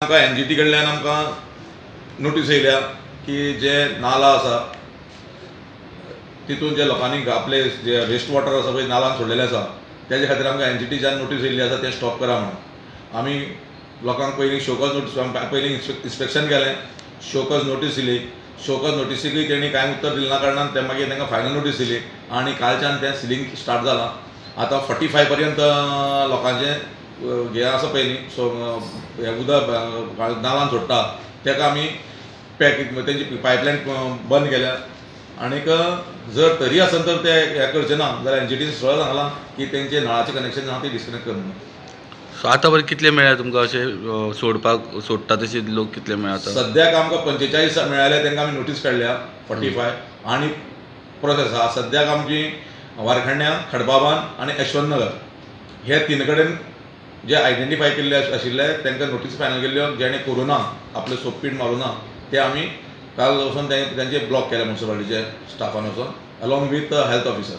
आमकां एनजीटी कडल्यान आमकां नोटीस येयल्या की जे नाला आसा तितून जे लोकांनी आपले जे वेस्ट वॉटर आसा पळय नालान सोडलेले आसा तेजे खातीर आमकां एनजीटीच्यान नोटीस येयल्ली आसा तें स्टॉप करा म्हणून. आमी लोकांक पयलीं शोकॉज नोटीस, पयलीं इन्स्पेक्शन केलें, शोकॉज नोटीस दिली. शोकॉज नोटीसीकूय तेणी कांय उत्तर दिलें ना कारणान ते मागीर तांकां फायनल नोटीस दिली आनी कालच्यान तें सिलींग स्टार्ट जालां. आतां 45 पर्यंत लोकांचें हें आसा पळय न्ही, सो हें उदक नालान सोडटा ताका आमी पॅक तेंची पायपलायन बंद केल्या. आनीक जर तरी आसत तर ते हें करचें ना जाल्यार एनजीटीन सरळ सांगलां की तेंचे नळाचें कनेक्शन आहा तें डिस्कनेक्ट कर म्हणून. सो आतां पर्यंत कितले मेळ्ळ्या तुमकां अशें सोडपाक सोडटा तशे लोक कितले मेळ्ळा? सद्याक आमकां 45 मेळ्ळे, तांकां आमी नोटीस काडल्या 45 आनी प्रोसेस आहा. सद्याक आमची वारखंड्या, खडबाबान आनी यशवंत नगर हे 3 कडेन जे आयडेंटिफाय केल्ले आशिल्ले तांकां नोटीस फायनल केल्ल्यो, जेणे करूं ना आपले सोपीट मारूं ना ते आमी काल वचून तांचे ब्लॉक केले म्युनिसिपालिटीचे स्टाफान वचून अलॉंग वीथ हेल्थ ऑफिसर.